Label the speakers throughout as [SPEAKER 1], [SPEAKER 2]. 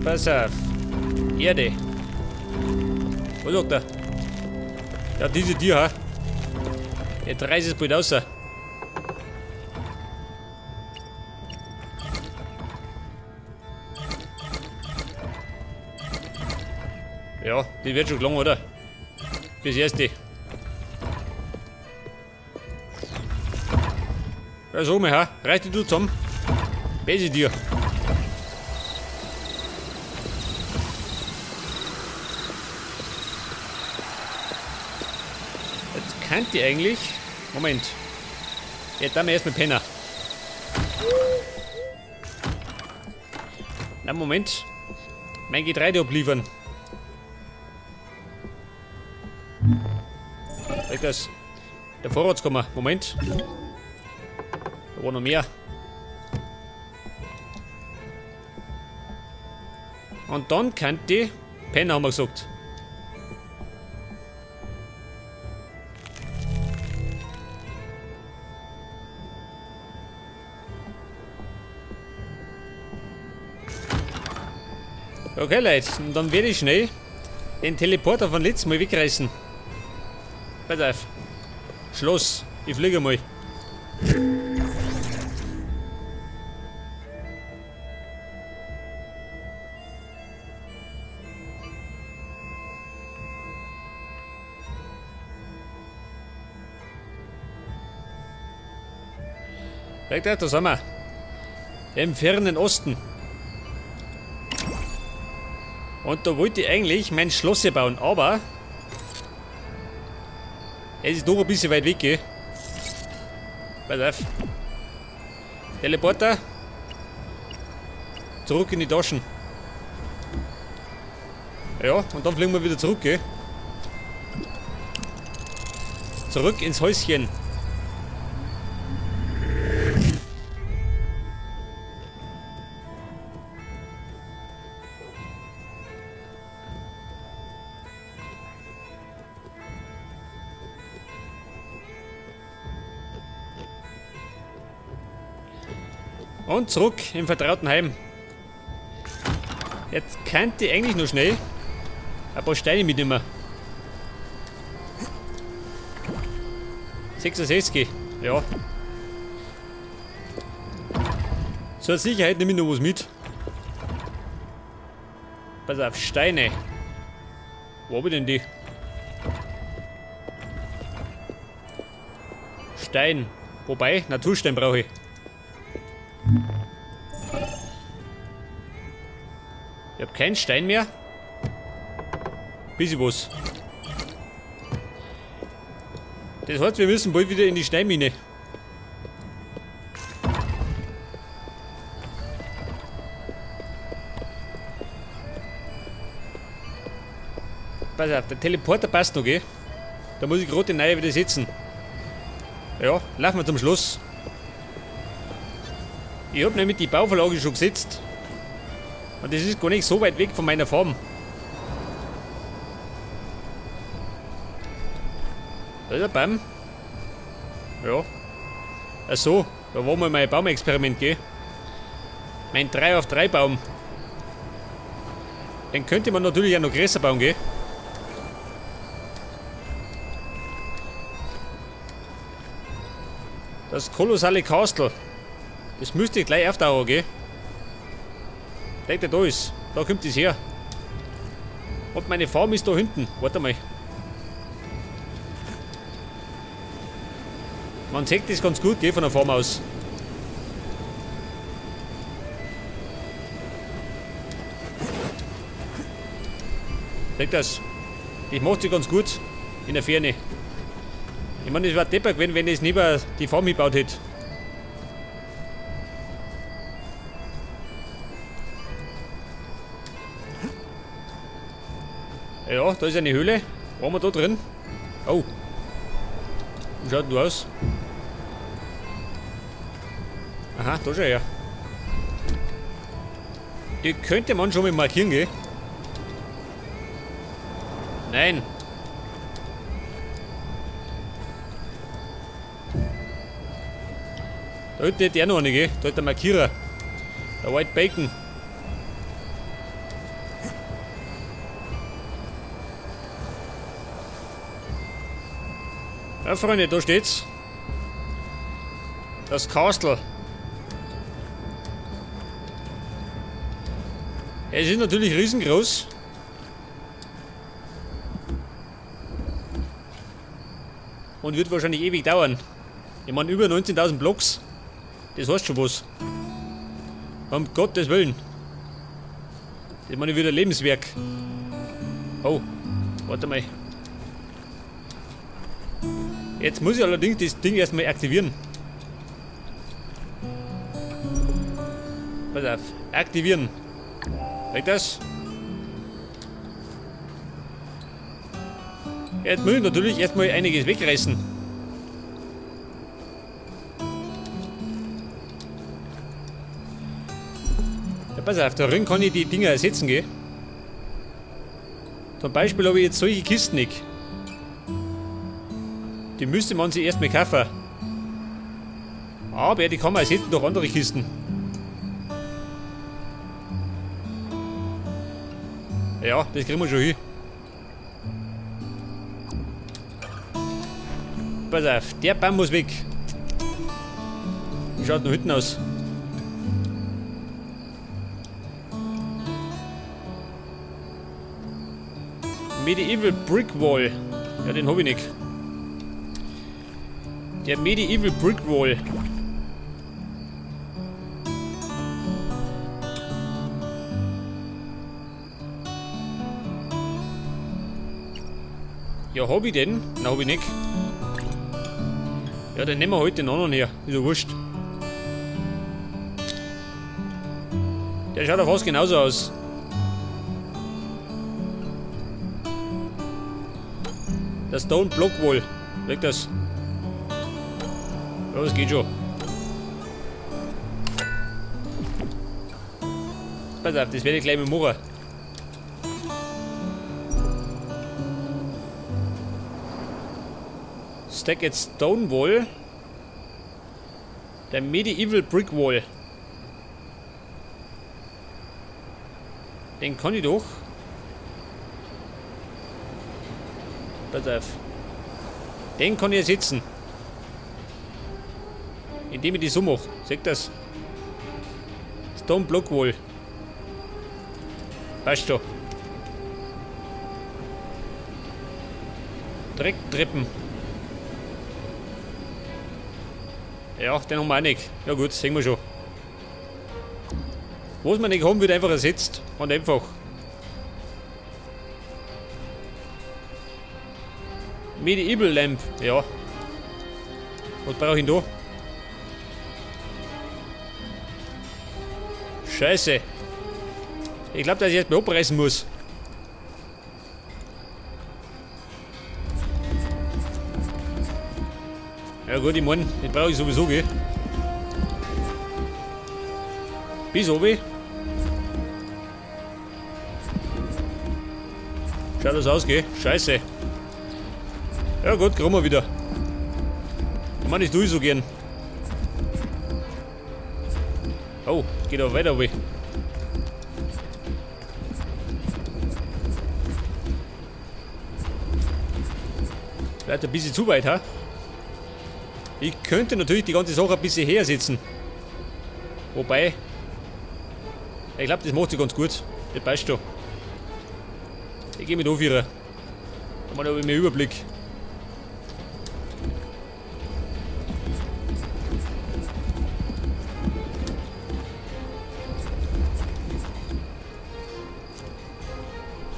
[SPEAKER 1] Pass auf. Erde. Was sagt er? Ja, diese Tier, ha? Jetzt reißt es bald raus. Ja, die wird schon gelungen, oder? Fürs Erste. Ja, so mal, ha? Reicht die du zusammen? Bese dir. Jetzt kann die eigentlich. Moment. Jetzt haben wir erstmal Penner. Na, Moment. Mein Getreide abliefern. Sag das. Der Vorratskammer. Moment. Da war noch mehr. Und dann kann die Penner, haben wir gesagt. Okay, Leute, und dann werde ich schnell den Teleporter von letztem Mal wegreißen. Pass auf. Schloss. Ich fliege mal. Da sind wir. Im fernen Osten. Und da wollte ich eigentlich mein Schloss hier bauen, aber es ist doch ein bisschen weit weg, gell? Pass auf. Teleporter. Zurück in die Taschen. Ja, und dann fliegen wir wieder zurück, gell? Zurück ins Häuschen. Und zurück im vertrauten Heim. Jetzt könnte ich eigentlich noch schnell ein paar Steine mitnehmen. 66, ja. Zur Sicherheit nehme ich noch was mit. Pass auf, Steine. Wo hab ich denn die? Stein. Wobei, Naturstein brauche ich. Ich hab keinen Stein mehr. Bisschen was. Das heißt, wir müssen bald wieder in die Steinmine. Pass auf, der Teleporter passt noch, gell? Da muss ich gerade den neuen wieder setzen. Ja, laufen wir zum Schluss. Ich hab nämlich die Bauvorlage schon gesetzt. Und das ist gar nicht so weit weg von meiner Farm. Da ist ein Baum. Ja. Ach so, da war mal mein Baumexperiment, gell? Mein 3x3 Baum. Den könnte man natürlich auch noch größer bauen, gell? Das kolossale Kastel. Das müsste ich gleich auftauchen, gell? Denkt ihr, da ist. Da kommt es her. Und meine Farm ist da hinten. Warte mal. Man sieht das ganz gut, gell, von der Farm aus. Seht das? Ich mache sie ganz gut in der Ferne. Ich meine, es wäre deppert gewesen, wenn ich es neben die Farm gebaut hätte. Ja, da ist eine Höhle. Waren wir da drin? Oh. Wie schaut denn du aus? Aha, da schau her. Die könnte man schon mal markieren, gell? Nein. Da hinten hätte ich auch noch eine, gell? Da ist der Markierer. Der White Bacon. Ja, Freunde, da steht's. Das Castle. Es ist natürlich riesengroß. Und wird wahrscheinlich ewig dauern. Ich meine, über 19.000 Blocks. Das heißt schon was. Um Gottes Willen. Das meine ich wieder Lebenswerk. Oh, warte mal. Jetzt muss ich allerdings das Ding erstmal aktivieren. Pass auf, aktivieren. Weg das. Jetzt muss ich natürlich erstmal einiges wegreißen. Ja, pass auf, darin kann ich die Dinger ersetzen, gell? Zum Beispiel habe ich jetzt solche Kisten nicht. Die müsste man sich erstmal kaufen. Aber die kann man ersetzen durch andere Kisten. Ja, das kriegen wir schon hin. Pass auf, der Baum muss weg. Wie schaut noch hinten aus? Medieval Brick Wall. Ja, den hab ich nicht. Der Medieval Brick Wall. Ja, hab ich den? Nein, hab ich nicht. Ja, dann nehmen wir heute den anderen her. Ist ja wurscht. Der schaut auch fast genauso aus. Der Stone Block Wall. Weg das. Ja, das geht schon. Pass auf, das werde ich gleich mit machen. Stacked Stone Wall. Der Medieval Brick Wall. Den kann ich doch. Pass auf. Den kann ich ersetzen. Indem ich die so mache. Seht das? Stone Block Wall. Passt schon. Drecktreppen. Ja, den haben wir auch nicht. Ja gut, sehen wir schon. Was wir nicht haben, wird einfach ersetzt. Und einfach. Medieval Lamp. Ja. Was brauche ich denn da? Scheiße. Ich glaube, dass ich erstmal abreißen muss. Ja gut, ich meine, den brauche ich sowieso, gell? Bis oben. Schaut das aus, gell? Scheiße. Ja gut, kommen wir wieder. Ich meine, das tue ich so gern. Oh, geht auch weiter, weh. Vielleicht ein bisschen zu weit, ha? Ich könnte natürlich die ganze Sache ein bisschen hersetzen. Wobei, ich glaube, das macht sich ganz gut. Das passt schon. Ich gehe mit auf. Dann habe ich mehr Überblick.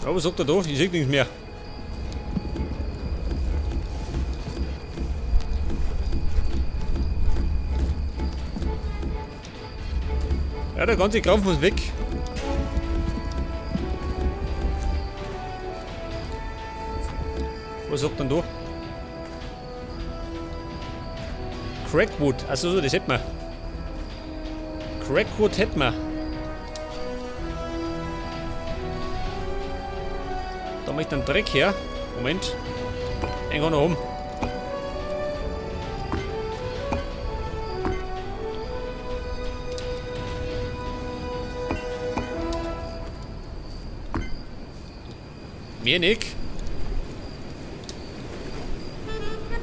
[SPEAKER 1] Ja, was sagt er da? Ich sehe nichts mehr. Ja, der ganze Krampf muss weg. Was sagt denn da? Crackwood. Achso, so, das hätten wir. Crackwood hätten wir. Da möchte ich einen Dreck her. Moment. Den kann noch um. Mehr nicht.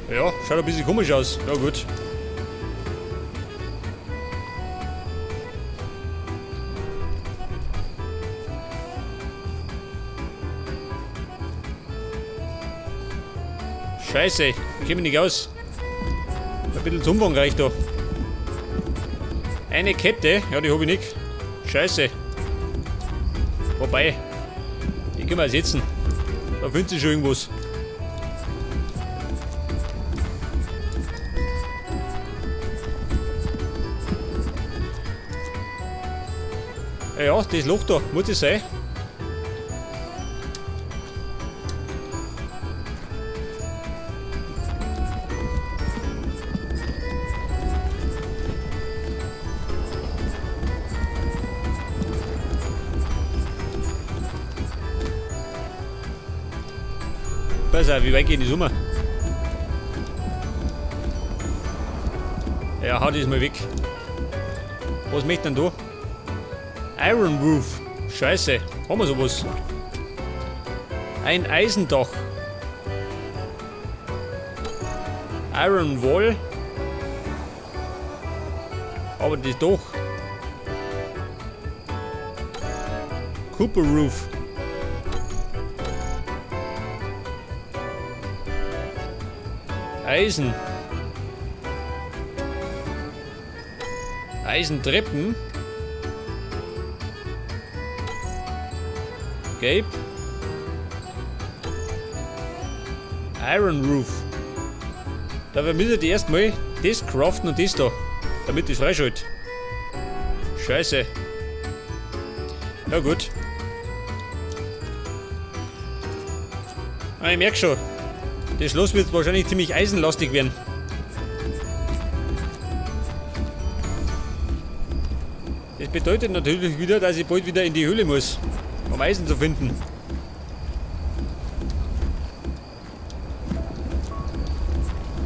[SPEAKER 1] Ja, schaut ein bisschen komisch aus. Ja gut. Scheiße, ich komme nicht aus. Ein bisschen zu umfangreich da. Eine Kette, ja, die habe ich nicht. Scheiße. Wobei, die können wir ersetzen. Da findet sich schon irgendwas. Ja, das Loch da, muss das sein. Pass auf, wie weit geht die Summe? Ja, hau das mal weg. Was möchte denn da? Iron Roof. Scheiße, haben wir sowas? Ein Eisendach. Iron Wall. Aber das Dach. Copper Roof. Eisen. Eisentreppen. Gelb. Iron Roof. Da müssen wir erstmal das craften und das da. Damit das freischaltet. Scheiße. Na gut. Ah, ich merke schon. Das Schloss wird wahrscheinlich ziemlich eisenlastig werden. Das bedeutet natürlich wieder, dass ich bald wieder in die Höhle muss, um Eisen zu finden.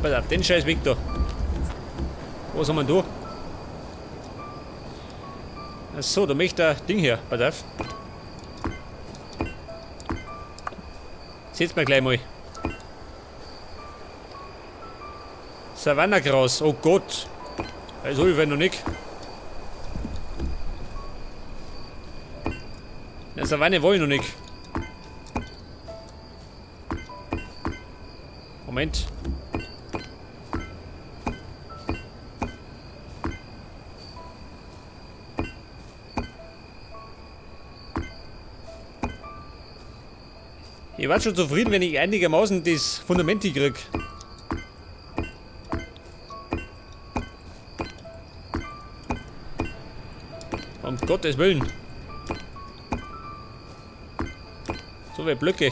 [SPEAKER 1] Pass auf, den Scheiß weg da. Was haben wir da? Achso, da möchte ein Ding her. Pass auf. Seht's mir gleich mal. Savannagras, oh Gott. Das habe ich noch nicht. In der Savanne war ich noch nicht. Moment. Ich war schon zufrieden, wenn ich einigermaßen das Fundament hier krieg. Um Gottes Willen. So viele Blöcke.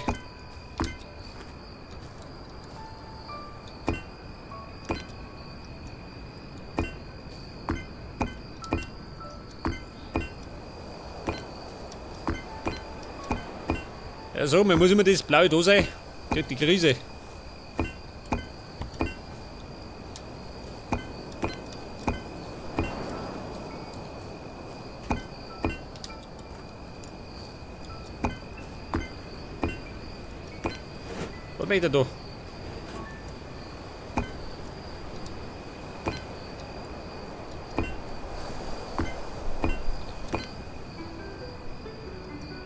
[SPEAKER 1] Ja so, man muss immer das blaue da sein. Kriegt die Krise. Was macht er da?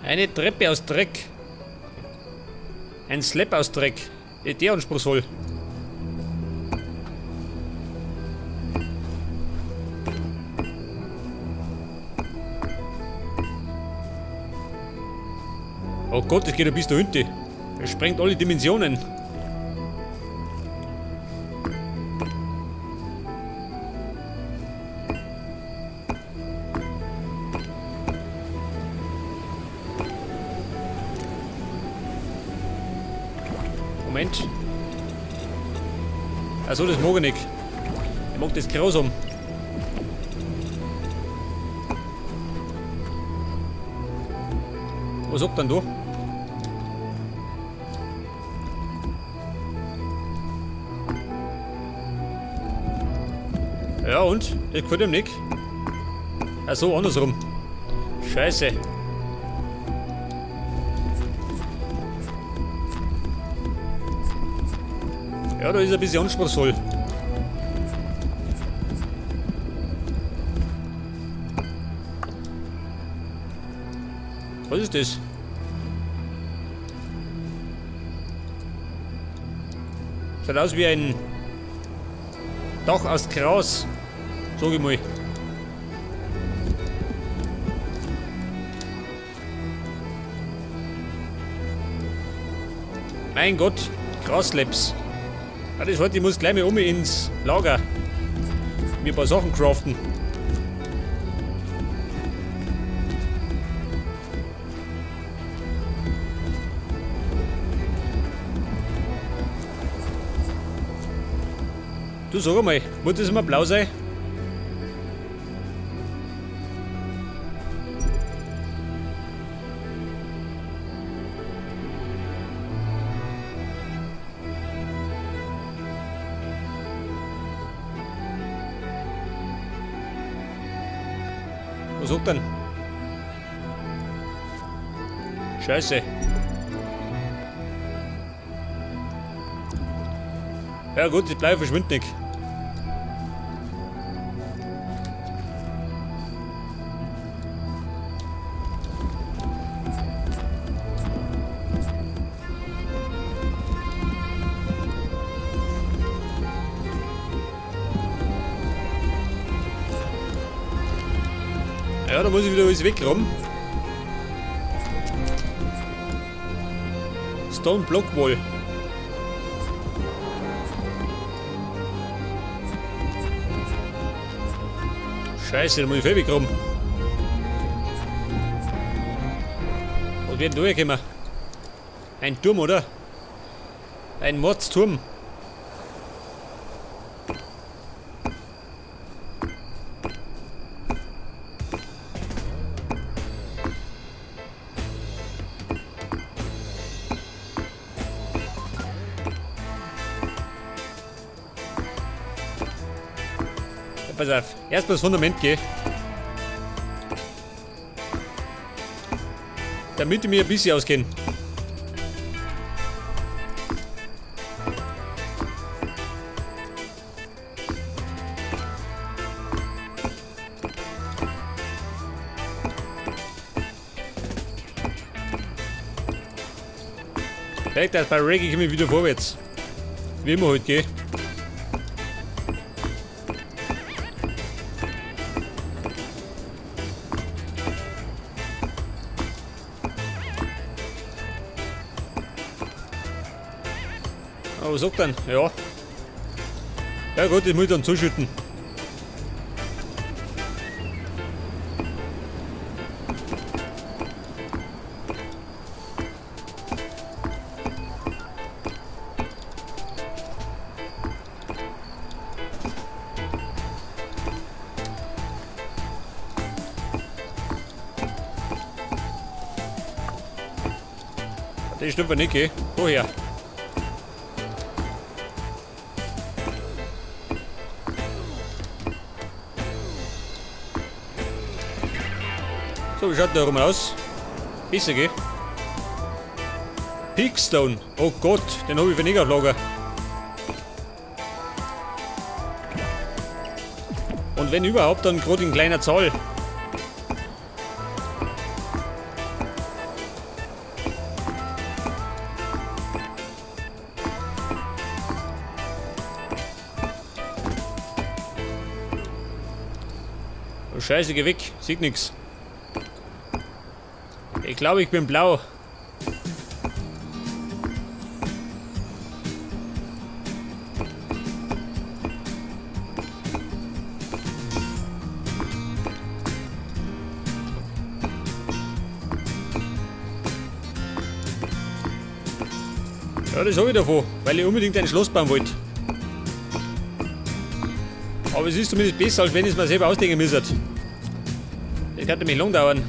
[SPEAKER 1] Eine Treppe aus Dreck. Ein Slap aus Dreck. Der anspruchsvoll. Oh Gott, das geht ja bis da hinten. Das sprengt alle Dimensionen. Moment. Achso, das mag ich nicht. Ich mag das grausam. Was sagt denn da? Ja und? Das gefällt ihm nicht. Achso, andersrum. Scheiße. Ja, da ist ein bisschen anspruchsvoll. Was ist das? Schaut aus wie ein Dach aus Gras. Sag ich mal. Mein Gott, Grasslabs. Ja, das heißt, ich muss gleich mal um ins Lager. Mir ein paar Sachen craften. Du, sag einmal, muss das immer blau sein? Was sagt denn? Scheiße. Ja gut, das Blau verschwindet nicht. Ja, da muss ich wieder alles wegräumen. Stone Block Wall. Scheiße, da muss ich viel wegräumen. Was wird denn da herkommen? Ein Turm, oder? Ein Mordsturm. Pass auf, erstmal das Fundament gehen. Damit ich mir ein bisschen auskenne. Vielleicht das bei Reggae komme ich wieder vorwärts. Wie immer halt, gell? Aber was sagt dann? Ja. Ja gut, ich muss dann zuschütten. Das stimmt aber nicht, gell? Woher? So, wie schaut der rum aus? Besser, gell? Peakstone. Oh Gott, den habe ich für nicht auf Lager. Und wenn überhaupt, dann gerade in kleiner Zahl. Oh, Scheiße, geh weg. Sieht nix. Ich glaube, ich bin blau. Ja, das habe ich davon, weil ich unbedingt ein Schloss bauen wollte. Aber es ist zumindest besser, als wenn ich es mir selber ausdenken müsste. Das kann nämlich lang dauern.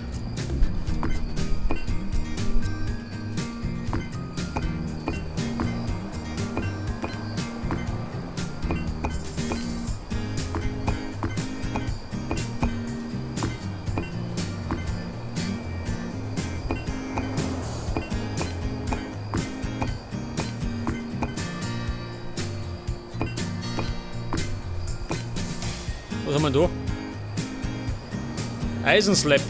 [SPEAKER 1] Was haben wir da? Eisenslab.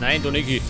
[SPEAKER 1] Nein, da nicht.